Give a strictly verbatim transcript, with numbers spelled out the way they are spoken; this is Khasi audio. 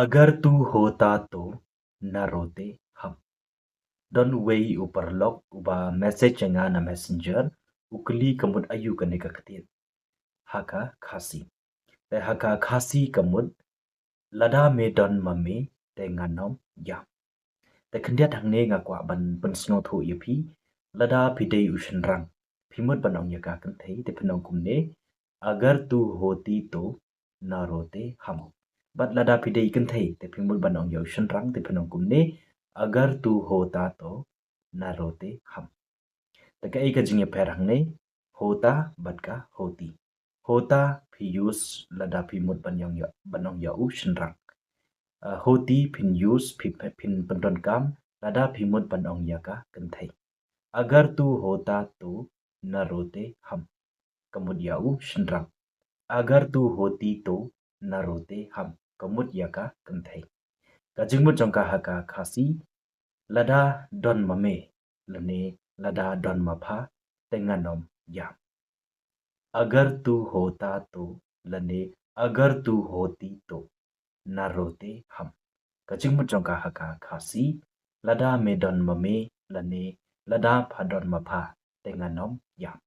Agar tu hota to na rote ham. Don uwei u paralok uba message ïa nga na Messenger, u kylli ka mut aïu kane ka ktien ha ka Khasi. Te ha ka Khasi ka mut, lada me don ma me te ngan ym ïam. Te khyndiat hangne nga kwah ban pynsngewthuh ïa phi, lada phi dei u shynrang, phi mut ban ong ïa ka kynthei te phin ong kumne, agar tu hoti to na rote ham. Bad lada phi dei kynthei te phi mut ban ong ïa u shynrang te phin ong kumne, agar tu hota to na rote ham. Te kaei ka jingïapher hangne, hota bad ka hoti. Hota phi use lada phi mut ban ong ïa, ban ong ïa u shynrang. Uh, hoti phin use, phi, phin pyndonkam lada phi mut ban ong ïa ka kynthei. Agar tu hota to na rote ham, ka mut ïa u shynrang. Agar tu hoti to na rote ham, ka mut ïa ka kynthei. Ka jingmut jong ka ha ka Khasi, lada don ma me lane lada don ma pha te ngan ym ïam. Agar tu hota to lane agar tu hoti to na rote ham. Ka jingmut jong ka ha ka Khasi, lada me don ma me lane lada pha don ma pha te ngan ym ïam.